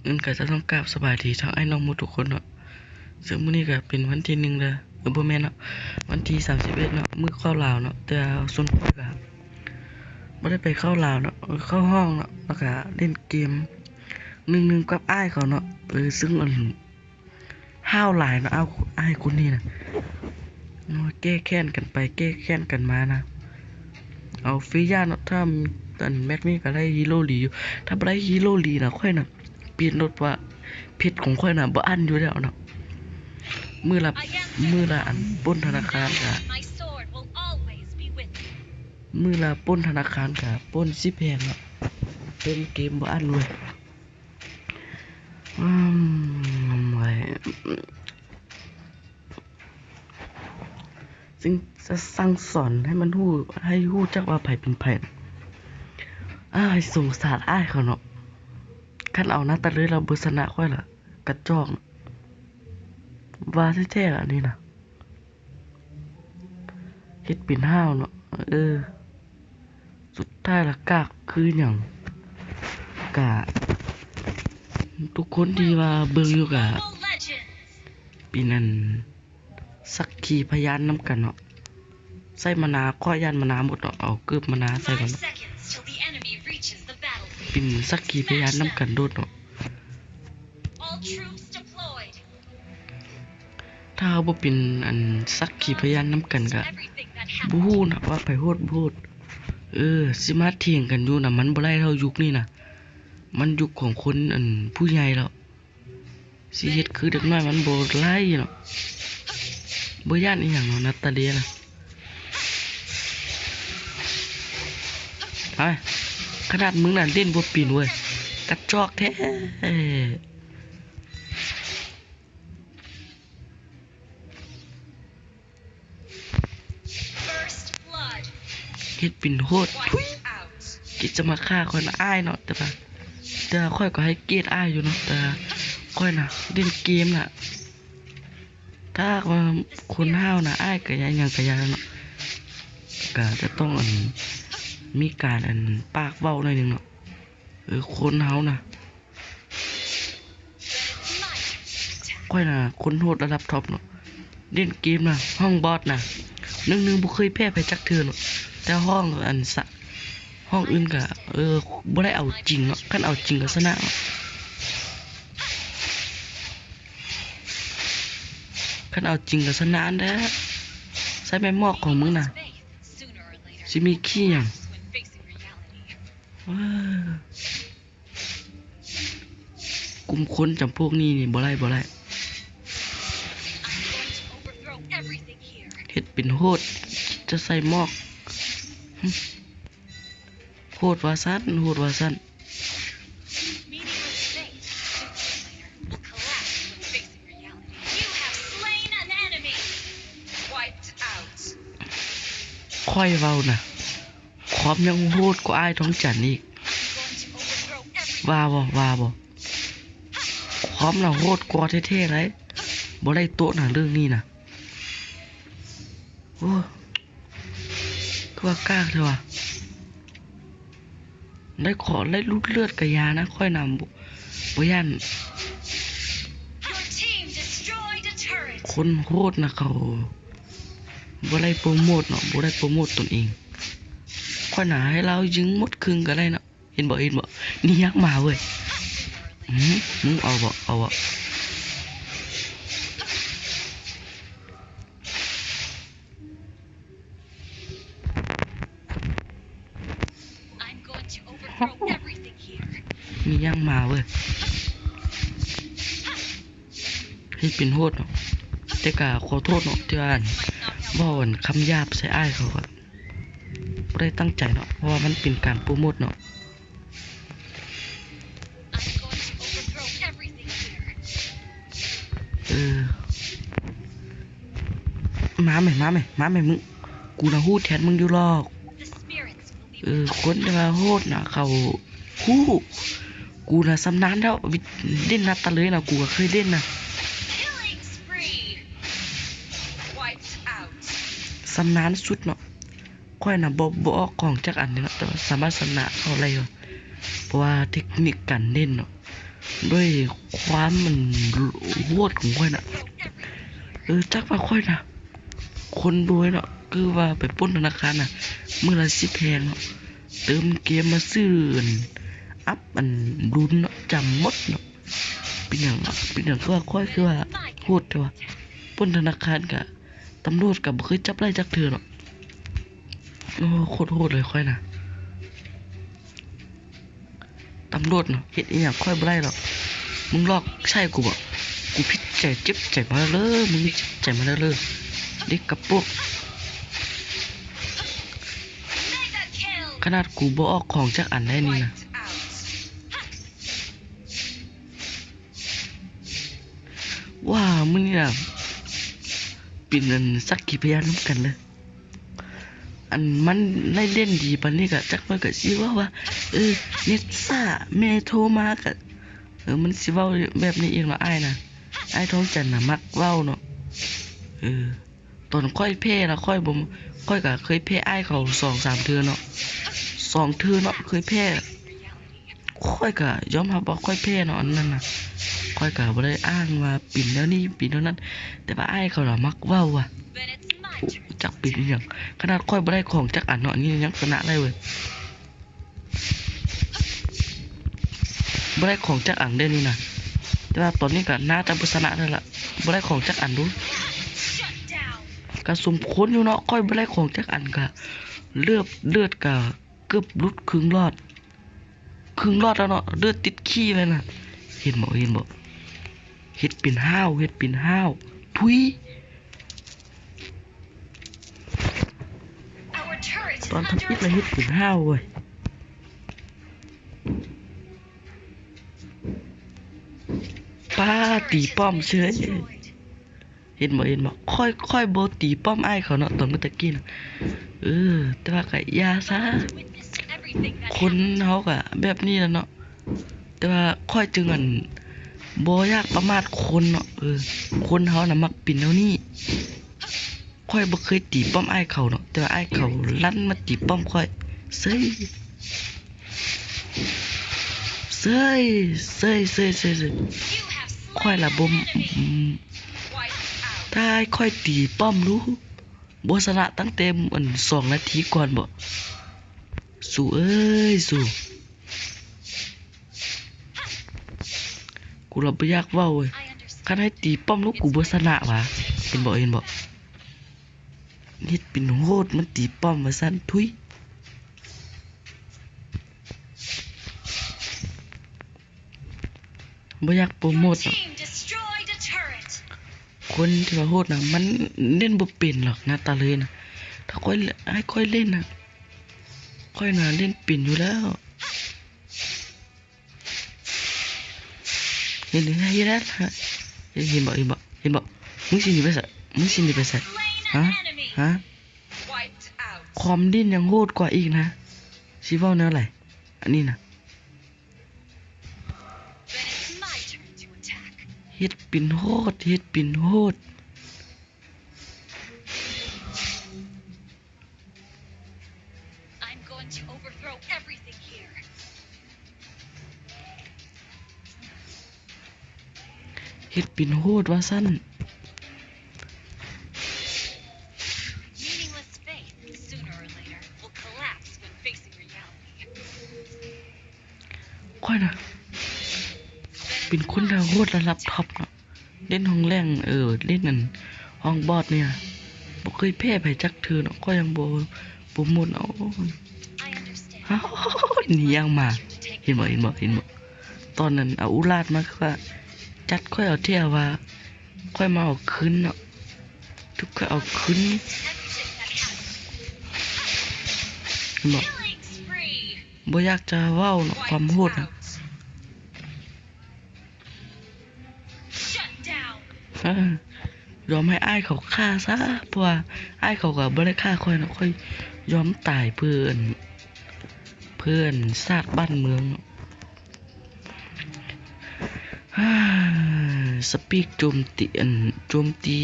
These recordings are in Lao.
ອື່ນກໍຈະຕ້ອງກາບສະບາຍດີທັງອ້າຍນ້ອງໝົດທຸກຄົນເນາະ. ເຊິ່ງມື້ນີ້ກໍເປັນວັນທີໜຶ່ງເດີ ເອີ ບໍ່ແມ່ນເນາະ ວັນທີສາມສິບເອັດເນາະ ມື້ເຂົ້າລາວເນາະ. ແຕ່ວ່າສ່ວນຂ້ອຍກໍບໍ່ໄດ້ໄປເຂົ້າລາວເນາະ ເອີ ເຂົ້າຫ້ອງເນາະ ແລ້ວກໍຫຼິ້ນເກມໜຶ່ງໜຶ່ງກັບອ້າຍເຂົາເນາະ. ເອີ ເຊິ່ງອັນ ຫ້າວຫຼາຍເນາະ ອ້າຍ ອ້າຍຄົນນີ້ນະ ໂອ້ຍ ແກ້ແຄ້ນກັນໄປແກ້ແຄ້ນກັນມານະ. ເອົາ ເຟຍ່າເນາະ ຖ້າ ອັນ ແມັກນີ້ກໍໄດ້ຮີໂຣລີຢູ່ ຖ້າບໍ່ໄດ້ຮີໂຣລີນະ ຂ້ອຍນະປ່ຽນໂລດ ເພາະວ່າເພັດຂອງຂ້ອຍນະບໍ່ອັ້ນຢູ່ແລ້ວເນາະ. ມື້ລະ ມື້ລະ ອັນ ປຸ້ນທະນາຄານກະ ມື້ລະປຸ້ນທະນາຄານກະປຸ້ນສິບແຫ່ງເນາະ ເຕີມເກມບໍ່ອັ້ນເວີຍ. ອືມ ຈຶ່ງຈະສັ່ງສອນໃຫ້ມັນຮູ້ ໃຫ້ຮູ້ຈັກວ່າໃຜເປັນໃຜ. ອ້າຍ ສົງສານອ້າຍເຂົາເນາະ ຄັນເອົາໜ້າຕາເລີຍລາວບໍ່ຊະນະຂ້ອຍລະ ກະຈອກ ວ່າແທ້ໆລະອັນນີ້ນະ. ເຮັດເປັນຫ້າວເນາະ ເອີ ສຸດທ້າຍລະກາກຄືຫຍັງ. ກະທຸກຄົນທີ່ວ່າເບິ່ງຢູ່ກະເປັນອັນສັກຂີພະຍານນຳກັນເນາະ. ໃສ່ມານາ ຂ້ອຍຢ້ານມານາໝົດເນາະ ເອົາເກີບມານາໃສ່ມັນເນາະ ເປັນສັກຂີພະຍານນຳກັນໂລດເນາະ. ຖ້າເຮົາບໍ່ເປັນອັນສັກຂີພະຍານນຳກັນກະບໍ່ຮູ້ນະວ່າໃຜໂຫດບໍ່ໂຫດ. ເອີ ຊິມາຖຽງກັນຢູ່ນະ ມັນບໍ່ໄດ້ເທົ່າຍຸກນີ້ນະ ມັນຍຸກຂອງຄົນອັນຜູ້ໃຫຍ່ແລ້ວ ຊິເຮັດຄືເດັກນ້ອຍມັນບໍ່ໄດ້ເນາະ. ບໍ່ຢ້ານອີ່ຫຍັງເນາະ ນາຕາເລຍນະ. ໄປ ຂະໜາດມຶງນະຫຼິ້ນບໍ່ເປັນເວີຍ ກະຈອກແທ້. ເຮັດເປັນໂຫດ ທຸຍ ຄິດຈະມາຂ້າຂ້ອຍນະ ອາຍເນາະ. ແຕ່ວ່າ ແຕ່ວ່າຂ້ອຍກໍໃຫ້ກຽດອ້າຍຢູ່ເນາະ ແຕ່ວ່າຂ້ອຍນະຫຼິ້ນເກມນະ ຖ້າຫາກວ່າຄົນຫ້າວນະ ອ້າຍກໍຢ່າ ຫຍັງກໍຢ່າເນາະ ກໍຈະຕ້ອງ ອັນ ມີການ ອັນ ປາກເວົ້າໜ້ອຍໜຶ່ງເນາະ. ເອີ ຄົນເຮົານະ ຂ້ອຍນະຄົນໂຫດລະດັບທັອບເນາະ ຫຼິ້ນເກມນະ ຫ້ອງບອດນະ ໜຶ່ງໜຶ່ງ ບໍ່ເຄີຍແພ້ໃຜຈັກເທື່ອເນາະ. ແຕ່ຫ້ອງອັນສະ ຫ້ອງອື່ນກະ ເອີ ບໍ່ໄດ້ເອົາຈິງເນາະ ຄັນເອົາຈິງກະຊະນະເນາະ ຄັນເອົາຈິງກະຊະນະຫັ້ນແຫຼະ. ໃສ່ແມ່ໝອກຂອງມຶງນະ ຊິມີຂີ້ຫຍັງ ວ້າ ກຸ່ມຄົນຈຳພວກນີ້ນີ້ບໍ່ໄດ້ ບໍ່ໄດ້ ເຮັດເປັນໂຫດ ຈະໃສ່ໝອກ ໂຫດວ່າຊັ້ນ ໂຫດວ່າຊັ້ນ. ຂ້ອຍເວົ້ານະ ຄອມຍັງໂຫດກວ່າອ້າຍທອງຈັນອີກ ວ່າບໍ່ ວ່າບໍ່? ຄອມນະໂຫດກວ່າແທ້ໆໄດ໋ ບໍ່ໄດ້ໂຕະນະເລື່ອງນີ້ນະ. ໂອ້ ຄືວ່າກາກແທ້ວ່າ ໄດ້ຂໍໄລ່ລູດເລືອດກະຢ່ານະ ຂ້ອຍນະ ບໍ່ ບໍ່ຢ້ານ. ຄົນໂຫດນະ ເຂົາບໍ່ໄດ້ໂປຣໂມດເນາະ ບໍ່ໄດ້ໂປຣໂມດຕົນເອງ. ຂ້ອຍນະໃຫ້ລາວຍິງໝົດເຄິ່ງກະໄດ້ເນາະ. ເຫັນບໍ່ ເຫັນບໍ່ ນີ້ຍັກມາເວີຍ. ຫື ມຶງເອົາບໍ່ ເອົາບໍ່? ມີຫຍັງມາເວີຍ. ເຮັດເປັນໂຫດເນາະ ແຕ່ກະຂໍໂທດເນາະ ທີ່ວ່າ ອັນ ເວົ້າ ອັນ ຄຳຫຍາບໃສ່ອ້າຍເຂົາ ກະບໍ່ໄດ້ຕັ້ງໃຈເນາະ ເພາະວ່າມັນເປັນການໂປຣໂມດເນາະ. ເອີ ມາແມະ ມາແມະ ມາແມະ ມຶງ ກູນະຮູ້ແທນມຶງຢູ່ຫຼອກ. ເອີ ຄົນທີ່ວ່າໂຫດນະ ເຂົາຮູ້ ກູນະຊຳນານແລ້ວ ວິ ຫຼິ້ນນັດຕະເລີຍນະ ກູກະເຄີຍຫຼິ້ນນະ ຊຳນານສຸດເນາະ. ຂ້ອຍນະບໍ່ ບໍ່ອອກຂອງຈັກອັນເດເນາະ ແຕ່ວ່າສາມາດຊະນະເຂົາໄດ້ຢູ່ ເພາະວ່າເທັກນິກການຫຼິ້ນເນາະ ດ້ວຍຄວາມມັນໂຫດຂອງຂ້ອຍນະ. ເອີ ຈັກວ່າຂ້ອຍນະ ຄົນລວຍເນາະ ຄືວ່າໄປປຸ້ນທະນາຄານນະ ມື້ລະສິບແຮງເນາະ ເຕີມເກມມາຊື້ອັນ ອັບອັນລຸນເນາະ ຈຳໝົດເນາະ. ເປັນຫຍັງ ເປັນຫຍັງຄືວ່າຂ້ອຍຄືວ່າໂຫດແທ້ວະ? ປຸ້ນທະນາຄານກະ ຕຳຫຼວດກໍບໍ່ເຄີຍຈັບໄດ້ຈັກເທື່ອເນາະ. ໂອ້ ໂຄດໂຫດເລີຍຂ້ອຍນະ. ຕຳຫຼວດເນາະ ເຮັດອີ່ຫຍັງຂ້ອຍບໍ່ໄດ້ດອກ. ມຶງຫຼອກໃສ່ກູບໍ? ກູຜິດໃຈ ເຈັບໃຈມາເລີຍ ມຶງເຈັບໃຈມາເລີຍ ເດັກກະໂປກ. ຂະໜາດກູບໍ່ອອກຂອງຈັກອັນໄດ້ນີ້ນະ. ວ້າ ມື້ນີ້ນະ ເປັນອັນສັກຂີພະຍານນຳກັນເລີຍ. ອັນມັນໄດ້ເລ່ນດີປານນີ້ກະຈັກໜ້ອຍກະຊິເວົ້າວ່າ ເອີ ເນັດຊ້າ ແມ່ໂທມາກະ ເອີ ມັນຊິເວົ້າແບບນີ້ອີກເນາະ. ອ້າຍນະ ອ້າຍທອງຈັນນະມັກເວົ້າເນາະ. ເອີ ຕອນຂ້ອຍແພ້ນະ ຂ້ອຍບໍ່ ຂ້ອຍກະເຄີຍແພ້ອ້າຍເຂົາສອງສາມເທື່ອເນາະ ສອງເທື່ອເນາະ ເຄີຍແພ້. ຂ້ອຍກະຍອມຮັບວ່າຂ້ອຍແພ້ເນາະ ອັນນັ້ນນະ. ຂ້ອຍກະບໍ່ໄດ້ອ້າງວ່າເປັນແນວນີ້ເປັນແນວນັ້ນ ແຕ່ວ່າອ້າຍເຂົາລະມັກເວົ້າວ່າ ຈັກເປັນອີ່ຫຍັງ. ຂະໜາດຂ້ອຍບໍ່ໄດ້ຂອງຈັກອັນເນາະ ອັນນີ້ຍັງຊະນະໄດ້ເວີຍ. ບໍ່ໄດ້ຂອງຈັກອັນເດ້ນີ້ນະ ແຕ່ວ່າຕອນນີ້ກະໜ້າຈະບໍ່ຊະນະໄດ້ລະ ບໍ່ໄດ້ຂອງຈັກອັນດູ. ກະສົມຄວນຢູ່ເນາະ ຂ້ອຍບໍ່ໄດ້ຂອງຈັກອັນ ກະເລືອດ ເລືອດກະເກືອບຫຼຸດເຄິ່ງຫຼອດ ເຄິ່ງຫຼອດແລ້ວເນາະ ເລືອດຕິດຂີ້ເລີຍນະ. ເຫັນບໍ່ ເຫັນບໍ່? ເຮັດເປັນຫ້າວ ເຮັດເປັນຫ້າວ ທຸຍ. ຕອນທຳອິດລະເຮັດເປັນຫ້າວເວີຍ. ປ້າ ຕີປ້ອມເສີຍ. ເຫັນບໍ່ ເຫັນບໍ່? ຂ້ອຍ ຂ້ອຍບໍ່ຕີປ້ອມອ້າຍເຂົາເນາະ ຕອນມື້ຕະກີ້ນະ. ເອີ ແຕ່ວ່າກະຢ່າຊະ ຄົນເຮົາກະແບບນີ້ລະເນາະ. ແຕ່ວ່າຂ້ອຍຈຶ່ງ ອັນ ບໍ່ຢາກປະໝາດຄົນເນາະ. ເອີ ຄົນເຮົານະມັກເປັນແນວນີ້. ຂ້ອຍບໍ່ເຄີຍຕີປ້ອມອ້າຍເຂົາເນາະ ແຕ່ວ່າອ້າຍເຂົາລັນມາຕີປ້ອມຂ້ອຍເສີຍ ເສີຍ ເສີຍ ເສີຍ ເສີຍ. ຂ້ອຍລະບໍ່ ອືມ ຖ້າໃຫ້ຂ້ອຍຕີປ້ອມດູ ບໍ່ຊະນະຕັ້ງແຕ່ ອັນ ສອງນາທີກ່ອນບໍ? ສູເອີຍ ສູ ກູລະບໍ່ຢາກເວົ້າເວີຍ. ຄັນໃຫ້ຕີປ້ອມລູກ ກູບໍ່ຊະນະຫວາ. ເຫັນບໍ່ ເຫັນບໍ່? ເຮັດເປັນໂຫດ ມັນຕີປ້ອມວ່າຊັ້ນ ທຸຍ. ບໍ່ຢາກໂປຣໂມດເນາະ. ຄົນທີ່ວ່າໂຫດນະ ມັນຫຼິ້ນບໍ່ເປັນດອກ ໜ້າຕາເລີຍນະ. ຖ້າຂ້ອຍ ໃຫ້ຂ້ອຍຫຼິ້ນນະ ຂ້ອຍນະຫຼິ້ນເປັນຢູ່ແລ້ວ. ເຫັນ ເຫັນ ເຫັນ ເຫັນບໍ່ ເຫັນບໍ່ ເຫັນບໍ່? ມຶງຊິໜີໄປໃສ? ມຶງຊິໜີໄປໃສ? ຮະ? ຮະ? ຄອມຫຼິ້ນຍັງໂຫດກວ່າອີກນະ. ຊິເວົ້າແນວໃດ ອັນນີ້ນະ? ເຮັດເປັນໂຫດ ເຮັດເປັນໂຫດ. I'm going to overthrow everything here. ເຮັດເປັນໂຫດວ່າຊັ້ນ. Meaningless faith, sooner or later, will collapse when facing reality. ຂ້ອຍນະ ເປັນຄົນທີ່ໂຫດລະດັບທັອບເນາະ. ເຫຼັ້ນຫ້ອງແລງ ເອີ ເຫຼັ້ນອັນຫ້ອງບອດນີ້ ບໍ່ເຄີຍແພ້ໃຜຈັກເທື່ອເນາະ. ຂ້ອຍຍັງບໍ່ໂປຣໂມດເອົາ. ຮາວ ໜີຫຍັງມາ? ເຫັນບໍ່ ເຫັນບໍ່ ເຫັນບໍ່? ຕອນນັ້ນເອົາອຸລາດມາ ຄືວ່າຈັດຂ້ອຍເອົາແທ້ວ່າ ຂ້ອຍມາເອົາຄືນເນາະ. ຖືກຂ້ອຍເອົາຄືນ. ເຫັນບໍ່? ບໍ່ຢາກຈະເວົ້າເນາະ ຄວາມໂຫດນະ. ຍອມໃຫ້ອ້າຍເຂົາຂ້າຊະ ເພາະວ່າອ້າຍເຂົາກໍບໍ່ໄດ້ຂ້າຂ້ອຍເນາະ. ຂ້ອຍຍອມຕາຍເພື່ອ ເພື່ອຊາດບ້ານເມືອງເນາະ. ສະປີກໂຈມຕີ ອັນ ໂຈມຕີ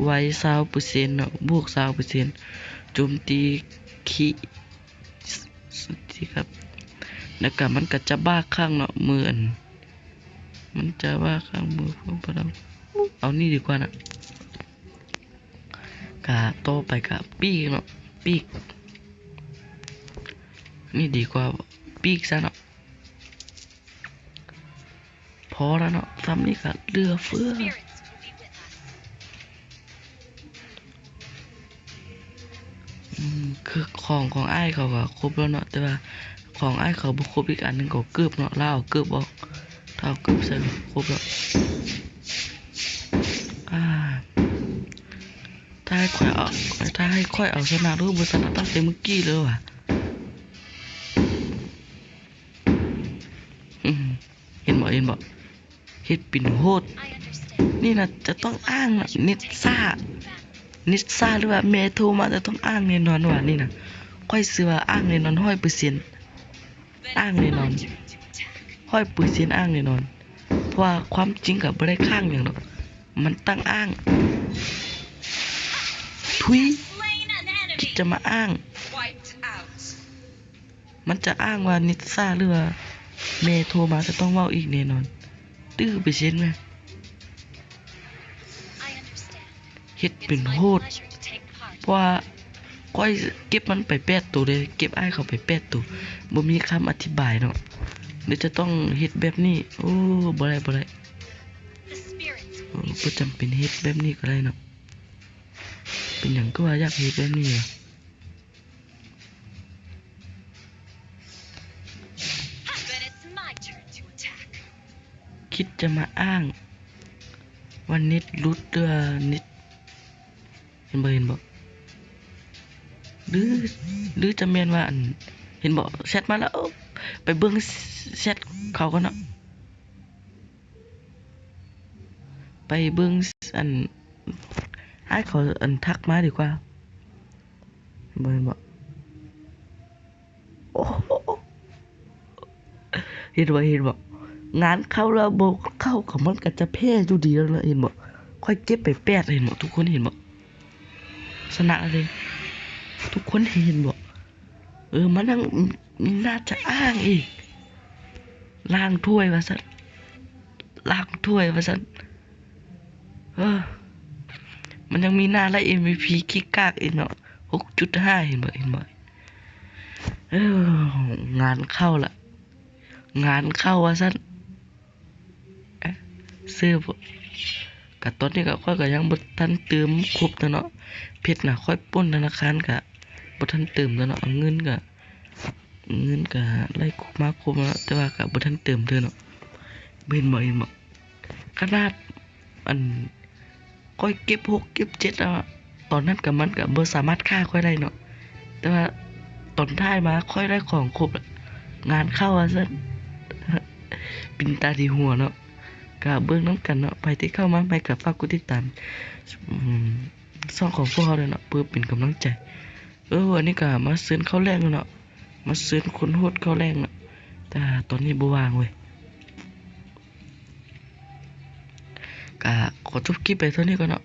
ໄວຊາວເປີເຊັນເນາະ ບວກຊາວເປີເຊັນ ໂຈມຕີຂີ້ ແລ້ວກະມັນກະຈະບ້າຄັ້ງເນາະ ມື້ອັນ ມັນຈະວ່າຂ້າງມືເພີ່ມພະລັງ ເອົານີ້ດີກວ່ານະ. ກະຕໍ່ໄປກະປີກເນາະ ປີກ ນີ້ດີກວ່າປີກຊະເນາະ. ພໍລະເນາະ ສ່ຳນີ້ກະເຫຼືອເຟືອ. ອືມ ຄືຂອງ ຂອງອ້າຍເຂົາກະຄົບແລ້ວເນາະ ແຕ່ວ່າຂອງອ້າຍເຂົາບໍ່ຄົບ ອີກອັນໜຶ່ງກະເກີບເນາະ ລາວເອົາເກີບອອກ ຖ້າເອົາເກີບໃສ່ກະຄົບແລ້ວ. ອາ ຖ້າໃຫ້ຂ້ອຍເອົາ ຖ້າໃຫ້ຂ້ອຍເອົາຊະນະ ໂອ້ ບໍ່ຊະນະຕັ້ງແຕ່ມື້ກີ້ເລີຍຫວາ. ອືມ ເຫັນບໍ່ ເຫັນບໍ່ ເຮັດເປັນໂຫດ. ນີ້ນະ ຈະຕ້ອງອ້າງນະ ເນັດຊ້າ ເນັດຊ້າ ຫຼືວ່າແມ່ໂທມາ ຈະຕ້ອງອ້າງແນ່ນອນວ່ານີ້ນະ. ຂ້ອຍເຊື່ອວ່າອ້າງແນ່ນອນຮ້ອຍເປີເຊັນ ອ້າງແນ່ນອນ ຮ້ອຍເປີເຊັນ ອ້າງແນ່ນອນ. ເພາະວ່າຄວາມຈິງກະບໍ່ໄດ້ຄ້າງຫຍັງດອກ ມັນຕັ້ງອ້າງ. ທຸຍ ຄິດຈະມາອ້າງ. ມັນຈະອ້າງວ່າເນັດຊ້າ ຫຼືວ່າແມ່ໂທມາ ຈະຕ້ອງເວົ້າອີກແນ່ນອນ ຕື້ເປີເຊັນແມ່. ເຮັດເປັນໂຫດ ເພາະວ່າຂ້ອຍເກັບມັນໄປແປດໂຕເດ້ ເກັບອ້າຍເຂົາໄປແປດໂຕ ບໍ່ມີຄຳອະທິບາຍເນາະ ເລີຍຈະຕ້ອງເຮັດແບບນີ້. ໂອ້ ບໍ່ໄດ້ ບໍ່ໄດ້ ໂອ້ ບໍ່ຈຳເປັນເຮັດແບບນີ້ກະໄດ້ເນາະ. ເປັນຫຍັງຄືວ່າຢາກເຮັດແບບນີ້ຫວາ? ຄິດຈະມາອ້າງວ່າເນັດຫຼຸດ ຫຼືວ່າເນັດ ເຫັນບໍ່ ເຫັນບໍ່ ຫຼື ຫຼືຈະແມ່ນວ່າ ອັນ ເຫັນບໍ່ ແຊັດມາແລ້ວ ໄປເບິ່ງແຊັດເຂົາກ່ອນເນາະ. ໄປເບິ່ງ ອັນ ອ້າຍເຂົາ ອັນ ທັກມາດີກວ່າ. ເຫັນບໍ່ ເຫັນບໍ່ ໂອ້ໂຫ ເຫັນບໍ່ ເຫັນບໍ່ ງານເຂົ້າແລ້ວບໍ່ເຂົ້າ ກະມັນກະຈະແພ້ຢູ່ດີແລ້ວເນາະ. ເຫັນບໍ່ ຂ້ອຍເກັບໄປແປດ ເຫັນບໍ່ ທຸກຄົນເຫັນບໍ່ ຊະນະເລີຍ ທຸກຄົນເຫັນບໍ່. ເອີ ມັນຍັງໜ້າຈະອ້າງອີກ ລ້າງຖ້ວຍວ່າຊັ້ນ ລ້າງຖ້ວຍວ່າຊັ້ນ. ເອີ ມັນຍັງມີໜ້າໄລ່ເອັມວີພີຂີ້ກາກອີກເນາະ ຫົກຈຸດຫ້າ ເຫັນບໍ່ ເຫັນບໍ່. ເອີ ງານເຂົ້າລະ ງານເຂົ້າວ່າຊັ້ນ. ເອີ ເສີບ ກະຕອນນີ້ກະ ຂ້ອຍກະຍັງບໍ່ທັນເຕີມຄົບເທື່ອເນາະ ເພັດນະ ຂ້ອຍປົ້ນທະນາຄານກະບໍ່ທັນເຕີມເທື່ອເນາະ ເງິນກະ ເງິນກະໄລ່ຄົບມາຄົບແລ້ວ ແຕ່ວ່າກະບໍ່ທັນເຕີມເທື່ອເນາະ. ເຫັນບໍ່ ເຫັນບໍ່ ຂະໜາດ ອັນ ຂ້ອຍເກັບຫົກເກັບເຈັດ ຕອນນັ້ນກະມັນກະບໍ່ສາມາດຂ້າຂ້ອຍໄດ້ເນາະ ແຕ່ວ່າຕອນທ້າຍມາຂ້ອຍໄດ້ຂອງຄົບລະ ງານເຂົ້າວ່າຊັ້ນ. ເປັນຕາດີຫົວເນາະ ກະເບິ່ງນຳກັນເນາະ ໃຜທີ່ເຂົ້າມາໃໝ່ກະຝາກກົດຕິດຕາມ ອືມ ຊ່ອງຂອງພວກເຮົາເດີເນາະ ເພື່ອເປັນກຳລັງໃຈ. ເອີ ອັນນີ້ກະມາເຊີນເຂົ້າແລງເນາະ ມາເຊີນຄົນໂຫດເຂົ້າແລງເນາະ ແຕ່ຕອນນີ້ບໍ່ວ່າງເວີຍ. ກະຂໍຈົບຄລິບໄປເທົ່ານີ້ກ່ອນເນາະ